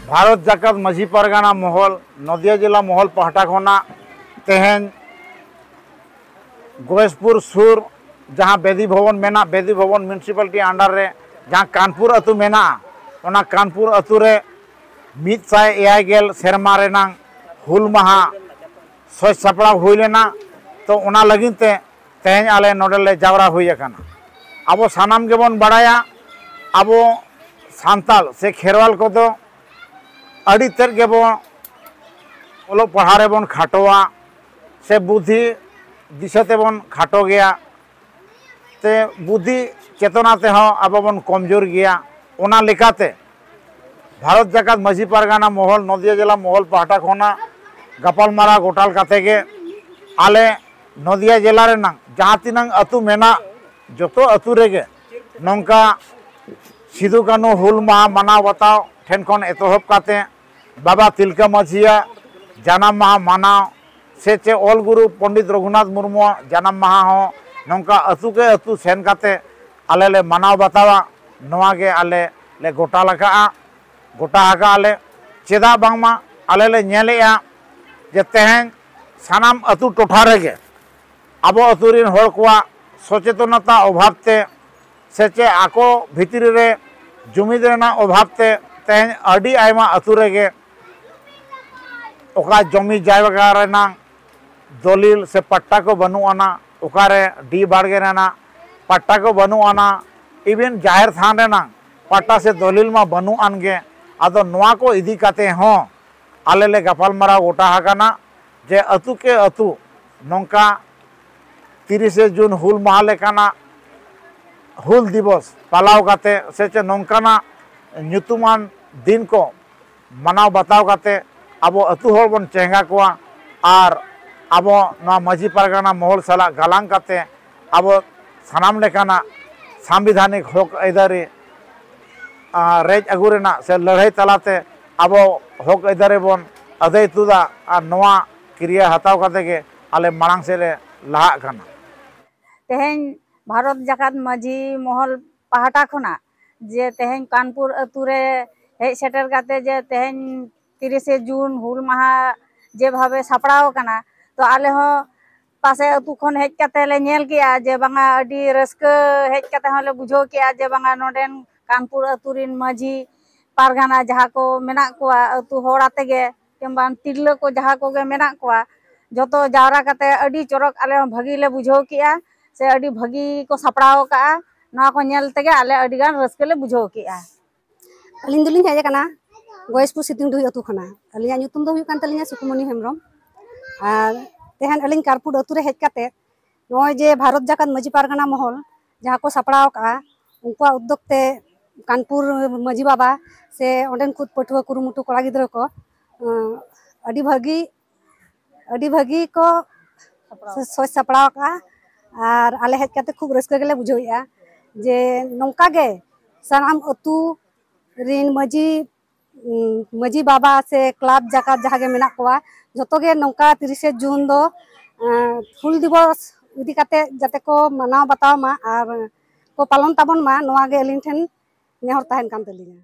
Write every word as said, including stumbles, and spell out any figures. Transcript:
ᱵᱷᱟᱨᱚᱛ ᱡᱟᱠᱟᱛ ᱢᱟᱹᱡᱷᱤ ᱯᱟᱨᱜᱟᱱᱟ ᱢᱚᱦᱚᱞ, ᱱᱚᱫᱤᱭᱟ ᱡᱮᱞᱟ ᱢᱚᱦᱚᱞ ᱯᱟᱦᱴᱟ ᱠᱷᱚᱱᱟᱜ ᱛᱮᱦᱮᱧ ᱜᱚᱭᱮᱥᱯᱩᱨ ᱥᱩᱨ ᱡᱟᱦᱟᱸ ᱵᱮᱫᱤ ᱵᱷᱚᱵᱚᱱ ᱢᱮᱱᱟᱜ, ᱵᱮᱫᱤ ᱵᱷᱚᱵᱚᱱ ᱢᱤᱭᱩᱱᱤᱥᱤᱯᱟᱞᱤᱴᱤ ᱟᱱᱰᱟᱨ ᱨᱮ ᱡᱟᱦᱟᱸ ᱠᱟᱱᱯᱩᱨ ᱟᱹᱛᱩ ᱢᱮᱱᱟᱜᱼᱟ, ᱚᱱᱟ ᱠᱟᱱᱯᱩᱨ ᱟᱹᱛᱩ ᱨᱮ ᱢᱤᱫ ᱥᱟᱭ ᱮᱭᱟᱭ ᱜᱮᱞ ᱥᱮᱨᱢᱟ ᱨᱮᱱᱟᱝ ᱦᱩᱞ ᱢᱟᱦᱟ ᱥᱟᱡᱽ ᱥᱟᱯᱲᱟᱣ ᱦᱩᱭ ᱞᱮᱱᱟ᱾ ᱛᱚ, ᱚᱱᱟ ᱞᱟᱹᱜᱤᱫ ᱛᱮ ᱛᱮᱦᱮᱧ ᱟᱞᱮ ᱱᱚᱰᱮ ᱞᱮ ᱡᱟᱣᱨᱟ ᱦᱩᱭ ᱟᱠᱟᱱᱟ᱾ ᱟᱵᱚ ᱥᱟᱱᱟᱢ ᱜᱮᱵᱚᱱ ᱵᱟᱲᱟᱭᱟ, ᱟᱵᱚ ᱥᱟᱱᱛᱟᱲ ᱥᱮ ᱠᱷᱮᱨᱣᱟᱞ ᱠᱚᱫᱚ ᱟᱹᱰᱤ ᱛᱮᱫ ᱜᱮᱵᱚᱱ ᱚᱞᱚᱜ ᱯᱟᱲᱦᱟᱣ ᱨᱮᱵᱚᱱ ᱠᱷᱟᱴᱚᱣᱟ, ᱥᱮ ᱵᱩᱫᱽᱫᱷᱤ ᱫᱤᱥᱟᱹ ᱛᱮᱵᱚᱱ ᱠᱷᱟᱴᱚ ᱜᱮᱭᱟ, ᱥᱮ ᱵᱩᱫᱽᱫᱷᱤ ᱪᱮᱛᱚᱱᱟ ᱛᱮᱦᱚᱸ ᱟᱵᱚ ᱵᱚᱱ ᱠᱚᱢᱡᱳᱨ ᱜᱮᱭᱟ᱾ ᱚᱱᱟ ᱞᱮᱠᱟᱛᱮ ᱵᱷᱟᱨᱚᱛ ᱡᱟᱠᱟᱛ ᱢᱟᱹᱡᱷᱤ ᱯᱟᱨᱜᱟᱱᱟ ᱢᱚᱦᱚᱞ, ᱱᱚᱫᱤᱭᱟ ᱡᱮᱞᱟ ᱢᱚᱦᱚᱞ ᱯᱟᱦᱴᱟ ᱠᱷᱚᱱᱟᱜ ᱜᱟᱯᱟᱞᱢᱟᱨᱟᱣ ᱜᱚᱴᱟᱞ ᱠᱟᱛᱮ ᱜᱮ ᱟᱞᱮ ᱱᱚᱫᱤᱭᱟ ᱡᱮᱞᱟ ᱨᱮᱱᱟᱜ ᱡᱟᱦᱟᱸ ᱛᱤᱱᱟᱹᱝ ᱟᱹᱛᱩ ᱢᱮᱱᱟᱜ, ᱡᱚᱛᱚ ᱟᱹᱛᱩ ᱨᱮᱜᱮ ᱱᱚᱝᱠᱟ ᱥᱤᱫᱩ ᱠᱟᱹᱱᱦᱩ ᱦᱩᱞ ᱢᱟᱦᱟ ᱢᱟᱱᱟᱣ ᱵᱟᱛᱟᱣ ᱴᱷᱮᱱ ᱠᱷᱚᱱ ᱮᱛᱚᱦᱚᱵ ᱠᱟᱛᱮ ᱵᱟᱵᱟ ᱛᱤᱞᱠᱟᱹ ᱢᱟᱹᱡᱷᱤᱭᱟᱜ ᱡᱟᱱᱟᱢ ᱢᱟᱦᱟ ᱢᱟᱱᱟᱣ, ᱥᱮ ᱪᱮ ᱚᱞ ᱜᱩᱨᱩ ᱯᱚᱱᱰᱤᱛ ᱨᱚᱜᱷᱩᱱᱟᱛᱷ ᱢᱩᱨᱢᱩᱣᱟᱜ ᱡᱟᱱᱟᱢ ᱢᱟᱦᱟ ᱦᱚᱸ ᱱᱚᱝᱠᱟ ᱟᱹᱛᱩ ᱠᱮ ᱟᱹᱛᱩ ᱥᱮᱱ ᱠᱟᱛᱮ ᱟᱞᱮ ᱞᱮ ᱢᱟᱱᱟᱣ ᱵᱟᱛᱟᱣᱟ᱾ ᱱᱚᱣᱟ ᱜᱮ ᱟᱞᱮ ᱞᱮ ᱜᱚᱴᱟ ᱟᱠᱟᱜᱼᱟ, ᱜᱚᱴᱟ ᱟᱠᱟᱜᱼᱟ ᱞᱮ᱾ ᱪᱮᱫᱟᱜ ᱵᱟᱝᱢᱟ ᱟᱞᱮ ᱞᱮ ᱧᱮᱞᱮᱜᱼᱟ ᱡᱮ ᱛᱮᱦᱮᱧ ᱥᱟᱱᱟᱢ ᱟᱹᱛᱩ ᱴᱚᱴᱷᱟ ᱨᱮᱜᱮ ᱟᱵᱚ ᱟᱹᱛᱩ ᱨᱮᱱ ᱦᱚᱲ ᱠᱚᱣᱟᱜ ᱥᱚᱪᱮᱛᱚᱱᱚᱛᱟ ᱚᱵᱷᱟᱵᱽ ᱛᱮ, ᱥᱮ ᱪᱮ ᱟᱠᱚ ᱵᱷᱤᱛᱨᱤ ᱨᱮ ᱡᱩᱢᱤᱫ ᱨᱮᱱᱟᱜ ᱚᱵᱷᱟᱵᱽ ᱛᱮ ᱛᱮᱦᱮᱧ ᱟᱹᱰᱤ ᱟᱭᱢᱟ ᱟᱹᱛᱩ ᱨᱮᱜᱮ ᱚᱠᱟ ᱡᱚᱢᱤ ᱡᱟᱭᱜᱟ ᱨᱮᱱᱟᱝ ᱫᱚᱞᱤᱞ ᱥᱮ ᱯᱟᱴᱴᱟ ᱠᱚ ᱵᱟᱹᱱᱩᱜ ᱟᱱᱟ, ᱚᱠᱟᱨᱮ ᱰᱤ ᱵᱟᱲᱜᱮ ᱨᱮᱱᱟᱜ ᱯᱟᱴᱴᱟ ᱠᱚ ᱵᱟᱹᱱᱩᱜ ᱟᱱᱟ, even ᱡᱟᱦᱮᱨ ᱛᱷᱟᱱ ᱨᱮᱱᱟᱝ ᱯᱟᱴᱴᱟ ᱥᱮ ᱫᱚᱞᱤᱞ ᱢᱟ ᱵᱟᱹᱱᱩᱜ ᱟᱱ ᱜᱮ᱾ ᱟᱫᱚ ᱱᱚᱣᱟ ᱠᱚ ᱤᱫᱤ ᱠᱟᱛᱮ ᱦᱚᱸ ᱟᱞᱮ ᱞᱮ ᱜᱟᱯᱟᱞᱢᱟᱨᱟᱣ ᱜᱚᱴᱟ ᱟᱠᱟᱱᱟ ᱡᱮ ᱟᱹᱛᱩ ᱠᱮ ᱟᱹᱛᱩ ᱱᱚᱝᱠᱟ ᱛᱤᱨᱤᱥᱮ ᱡᱩᱱ ᱦᱩᱞ ᱢᱟᱦᱟ ᱞᱮᱠᱟᱱᱟᱜ ᱦᱩᱞ ᱫᱤᱵᱚᱥ ᱯᱟᱞᱟᱣ ᱠᱟᱛᱮ, ᱥᱮ ᱪᱮ ᱱᱚᱝᱠᱟᱱᱟᱜ ᱧᱩᱛᱩᱢᱟᱱ ᱫᱤᱱ ᱠᱚ ᱢᱟᱱᱟᱣ ᱵᱟᱛᱟᱣ ᱠᱟᱛᱮ ᱟᱵᱚ ᱟᱹᱛᱩ ᱦᱚᱲ ᱵᱚᱱ ᱪᱮᱸᱜᱷᱟ ᱠᱚᱣᱟ᱾ ᱟᱨ ᱟᱵᱚ ᱱᱚᱣᱟ ᱢᱟᱹᱡᱷᱤ ᱯᱟᱨᱜᱟᱱᱟ ᱢᱚᱦᱚᱞ ᱥᱟᱞᱟᱜ ᱜᱟᱞᱟᱝ ᱠᱟᱛᱮ ᱟᱵᱚ ᱥᱟᱱᱟᱢ ᱞᱮᱠᱟᱱᱟᱜ ᱥᱟᱝᱵᱤᱫᱷᱟᱱᱤᱠ ᱦᱚᱠ ᱟᱹᱭᱫᱟᱹᱨᱤ, ᱟᱨ ᱨᱮᱡ ᱟᱹᱜᱩ ᱨᱮᱱᱟᱜ ᱥᱮ ᱞᱟᱹᱲᱦᱟᱹᱭ ᱛᱟᱞᱟᱛᱮ ᱟᱵᱚ ᱦᱚᱠ ᱟᱹᱭᱫᱟᱹᱨᱤ ᱵᱚᱱ ᱟᱹᱫᱟᱹᱭ ᱛᱩᱫᱟ᱾ ᱟᱨ ᱱᱚᱣᱟ ᱠᱤᱨᱭᱟᱹ ᱦᱟᱛᱟᱣ ᱠᱟᱛᱮ ᱜᱮ ᱟᱞᱮ ᱢᱟᱲᱟᱝ ᱥᱮᱫ ᱞᱮ ᱞᱟᱦᱟᱜ ᱠᱟᱱᱟ᱾ ᱛᱮᱦᱮᱧ ᱵᱷᱟᱨᱚᱛ ᱡᱟᱠᱟᱛ ᱢᱟᱹᱡᱷᱤ ᱢᱚᱦᱚᱞ ᱯᱟᱦᱴᱟ ᱠᱷᱚᱱᱟᱜ ᱡᱮ ᱛᱮᱦᱮᱧ ᱠᱟᱱᱯᱩᱨ ᱟᱹᱛᱩ ᱨᱮ ᱦᱮᱡ ᱥᱮᱴᱮᱨ ᱠᱟᱛᱮ ᱡᱮ ᱛᱮᱦᱮᱧ ᱛᱤᱨᱤᱥᱮ ᱡᱩᱱ ᱦᱩᱞ ᱢᱟᱦᱟ ᱡᱮᱵᱷᱟᱵᱮ ᱥᱟᱯᱲᱟᱣ ᱟᱠᱟᱱᱟ, ᱛᱚ ᱟᱞᱮ ᱦᱚᱸ ᱯᱟᱥᱮ ᱟᱹᱛᱩ ᱠᱷᱚᱱ ᱦᱮᱡ ᱠᱟᱛᱮ ᱞᱮ ᱧᱮᱞ ᱠᱮᱜᱼᱟ ᱡᱮ ᱵᱟᱝᱟ ᱟᱹᱰᱤ ᱨᱟᱹᱥᱠᱟᱹ ᱦᱮᱡ ᱠᱟᱛᱮ ᱦᱚᱸᱞᱮ ᱵᱩᱡᱷᱟᱹᱣ ᱠᱮᱜᱼᱟ ᱡᱮ ᱵᱟᱝᱟ ᱱᱚᱰᱮᱱ ᱠᱟᱱᱯᱩᱨ ᱟᱹᱛᱩ ᱨᱮᱱ ᱢᱟᱹᱡᱷᱤ ᱯᱟᱨᱜᱟᱱᱟ ᱡᱟᱦᱟᱸ ᱠᱚ ᱢᱮᱱᱟᱜ ᱠᱚᱣᱟ ᱟᱹᱛᱩ ᱦᱚᱲ ᱟᱛᱮ ᱜᱮ ᱠᱤᱝᱵᱟ ᱛᱤᱨᱞᱟᱹ ᱠᱚ ᱡᱟᱦᱟᱸ ᱠᱚᱜᱮ ᱢᱮᱱᱟᱜ ᱠᱚᱣᱟ, ᱡᱚᱛᱚ ᱡᱟᱣᱨᱟ ᱠᱟᱛᱮ ᱟᱹᱰᱤ ᱪᱚᱨᱚᱠ ᱟᱞᱮ ᱦᱚᱸ ᱵᱷᱟᱹᱜᱤ ᱞᱮ ᱵᱩᱡᱷᱟᱹᱣ ᱠᱮᱜᱼᱟ ᱥᱮ ᱟᱹᱰᱤ ᱵᱷᱟᱹᱜᱤ ᱠᱚ ᱥᱟᱯᱲᱟᱣ ᱟᱠᱟᱜᱼᱟ᱾ ᱱᱚᱣᱟ ᱠᱚ ᱧᱮᱞ ᱛᱮᱜᱮ ᱟᱞᱮ ᱟᱹᱰᱤ ᱜᱟᱱ ᱨᱟᱹᱥᱠᱟᱹ ᱞᱮ ᱵᱩᱡᱷᱟᱹᱣ ᱠᱮᱜᱼᱟ᱾ ᱟᱹᱞᱤᱧ ᱫᱚᱞᱤᱧ ᱦᱮᱡ ᱟᱠᱟᱱᱟ ᱜᱚᱭᱮᱥᱯᱩᱨ ᱥᱤᱛᱩᱝᱰᱩᱦᱤ ᱟᱹᱛᱩ ᱠᱷᱚᱱᱟᱜ᱾ ᱟᱹᱞᱤᱧᱟᱜ ᱧᱩᱛᱩᱢ ᱫᱚ ᱦᱩᱭᱩᱜ ᱠᱟᱱ ᱛᱟᱹᱞᱤᱧᱟ ᱥᱩᱠᱩᱢᱚᱱᱤ ᱦᱮᱢᱵᱨᱚᱢ᱾ ᱟᱨ ᱛᱮᱦᱮᱧ ᱟᱹᱞᱤᱧ ᱠᱟᱨᱯᱩᱨ ᱟᱹᱛᱩ ᱨᱮ ᱦᱮᱡ ᱠᱟᱛᱮ ᱱᱚᱜᱼᱚᱭ ᱡᱮ ᱵᱷᱟᱨᱚᱛ ᱡᱟᱠᱟᱛ ᱢᱟᱹᱡᱷᱤ ᱯᱟᱨᱜᱟᱱᱟ ᱢᱚᱦᱚᱞ ᱡᱟᱦᱟᱸ ᱠᱚ ᱥᱟᱯᱲᱟᱣ ᱟᱠᱟᱫᱼᱟ, ᱩᱱᱠᱩᱣᱟᱜ ᱩᱫᱽᱫᱳᱜᱽ ᱛᱮ ᱠᱟᱱᱯᱩᱨ ᱢᱟᱹᱡᱷᱤ ᱵᱟᱵᱟ ᱥᱮ ᱚᱸᱰᱮᱱ ᱠᱚ ᱯᱟᱹᱴᱷᱩᱣᱟᱹ ᱠᱩᱨᱩᱢᱩᱴᱩ ᱠᱚᱲᱟ ᱜᱤᱫᱽᱨᱟᱹ ᱠᱚ, ᱟᱸ, ᱟᱹᱰᱤ ᱵᱷᱟᱹᱜᱤ, ᱟᱹᱰᱤ ᱵᱷᱟᱹᱜᱤ ᱠᱚ ᱥᱟᱡᱽ ᱥᱟᱯᱲᱟᱣ ᱟᱠᱟᱫᱼᱟ᱾ ᱟᱨ ᱟᱞᱮ ᱦᱮᱡ ᱠᱟᱛᱮ ᱠᱷᱩᱵ ᱨᱟᱹᱥᱠᱟᱹ ᱜᱮᱞᱮ ᱵᱩᱡᱷᱟᱹᱣᱮᱫᱼᱟ ᱡᱮ ᱱᱚᱝᱠᱟ ᱜᱮ ᱥᱟᱱᱟᱢ ᱟᱹᱛᱩ ᱨᱤᱱ ᱢᱟᱹᱡᱷᱤ, ᱩᱸ, ᱢᱟᱹᱡᱷᱤ ᱵᱟᱵᱟ ᱥᱮ ᱠᱞᱟᱵᱽ ᱡᱟᱠᱟᱛ ᱡᱟᱦᱟᱸ ᱜᱮ ᱢᱮᱱᱟᱜ ᱠᱚᱣᱟ, ᱡᱚᱛᱚ ᱜᱮ ᱱᱚᱝᱠᱟ ᱛᱤᱨᱤᱥᱮ ᱡᱩᱱ ᱫᱚ, ᱮᱸ, ᱦᱩᱞ ᱫᱤᱵᱚᱥ ᱤᱫᱤ ᱠᱟᱛᱮ ᱡᱟᱛᱮ ᱠᱚ ᱢᱟᱱᱟᱣ ᱵᱟᱛᱟᱣ ᱢᱟ ᱟᱨ ᱠᱚ ᱯᱟᱞᱚᱱ ᱛᱟᱵᱚᱱ ᱢᱟ, ᱱᱚᱣᱟ ᱜᱮ ᱟᱹᱞᱤᱧ ᱴᱷᱮᱱ ᱱᱮᱦᱚᱨ ᱛᱟᱦᱮᱱ ᱠᱟᱱ ᱛᱟᱹᱞᱤᱧᱟ᱾